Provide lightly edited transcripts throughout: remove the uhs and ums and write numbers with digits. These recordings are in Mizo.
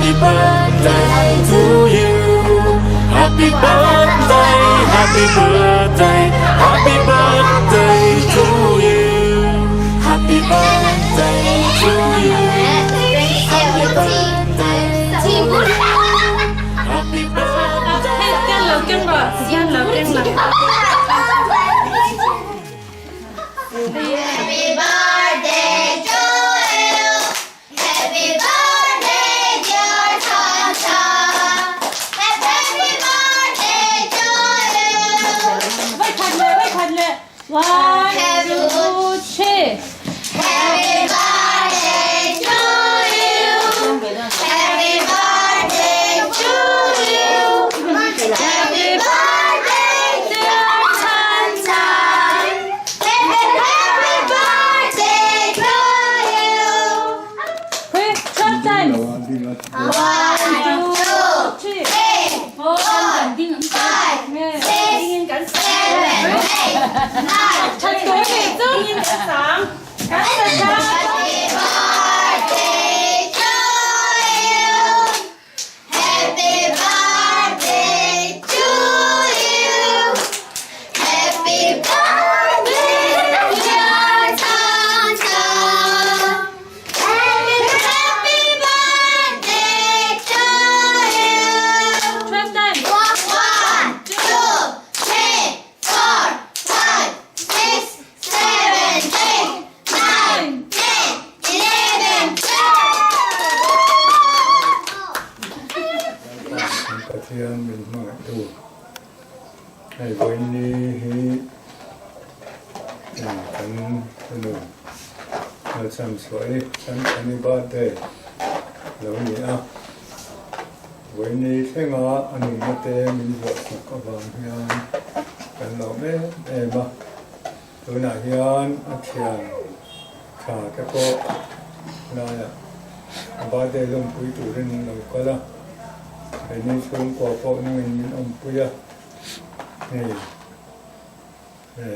Happy birthday to you Happy birthday Happy birthday Happy birthday to you Happy birthday to you Happy birthday to you Happy birthday Happy birthday to you Happy birthday dear Chacha Happy birthday to you Vawikhat le vawikhat le One, two, three. Happy birthday to you Happy birthday to you Happy birthday dear Chacha Happy birthday to you Quick, third time. One, two, Three, three, four, five, six, seven, eight, nine, Thật tối về trước. Happy birthday to you. Happy birthday to you. Happy birthday, dear Chacha. Happy, happy birthday to you. 12 times. One, two, three, four, five, six, seven, eight, nine, 10, 11, 12. Pathian min hmangaihtu hei vawiini hi kan nu Malcham Suahi Chanchani birthday lo ni a, vawiini thlenga a nunna te min vuahsak avang hian kan lawm em em a, tunah hian a thian tha te pawh laiah a birthday lawmpui turin an lo kal a, keini chhungkua pawh nungin min awmpui a, hei he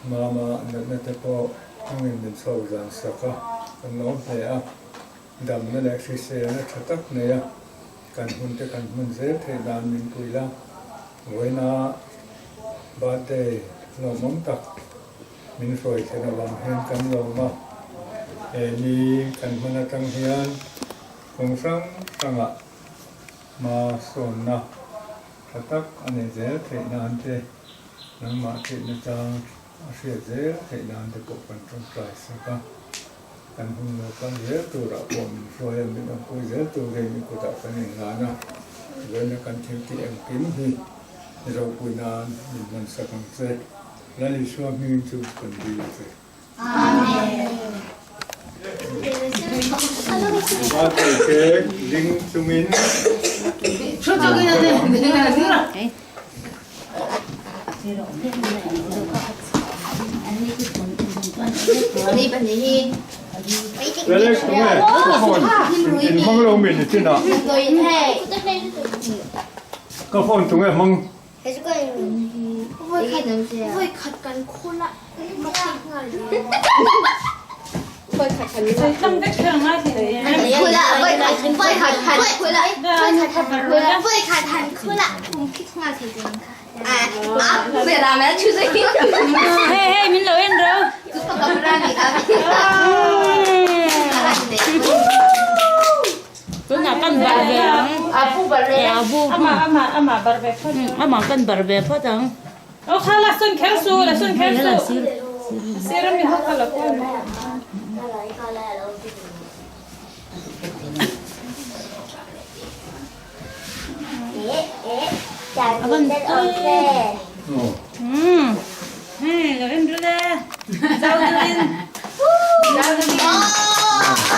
mama natna te pawh nungin min chho zan sak a, kan lawm hle a, damna leh hriselna tha tak nei a, kan hun te kan hmun zel theih dan min pui la, vawiina birthday lawmawm tak min hruai thlen avang hian kan lawm a, he ni kan hman atang hian kawng hrang hrangah hma sawnna tha tak a neih zel theih nan te, nangmah theihna chang a hriat zel theih nan te pawh kan tawngtai sak a, kan hun lo kal zel turah pawh min hruai a, min awmpui zel turin i kutah kan inlan a, vawiina kan thiltih engkim hi i ropui nan min hman sak ang che. Lal Isua hming chu kan dil a che. Birthday cake ding chungin Lale tunge ka phone in hmang lo mi ni chin ah ka phone tunge hmang. Hey hey min lo en ro. Tunah kan bar ve ang. Ama ama ama bar ve phawt. Ama kan bar ve phawt ang. O kha la sun kher su la sun kher su. Sir mi ho kha la ko. Avan tui. Um. Hey lo en ru le. Zau turin. Zau turin.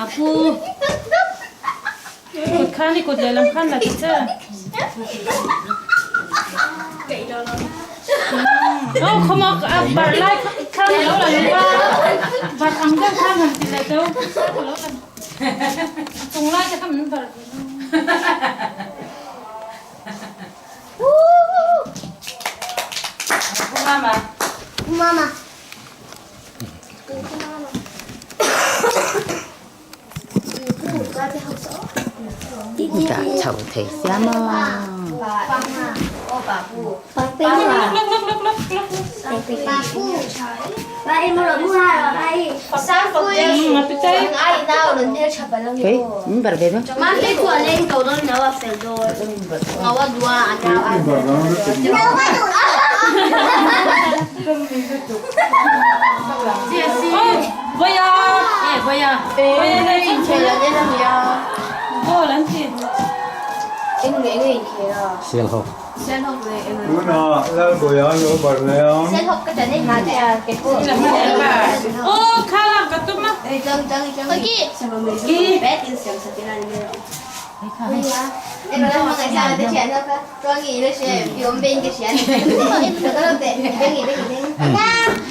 Apu. Kut khan i kut lehlam khan la ti che. Oh, khawmak a bar lai khan a lo la lo a. Bar ang deuh khan han ti leh deuh. A lo la. A chung lai te kha min bar. thei sia maw. Kei min bar ve maw. Sialhawk. Tunah Lalbawiha lo bar leh ang.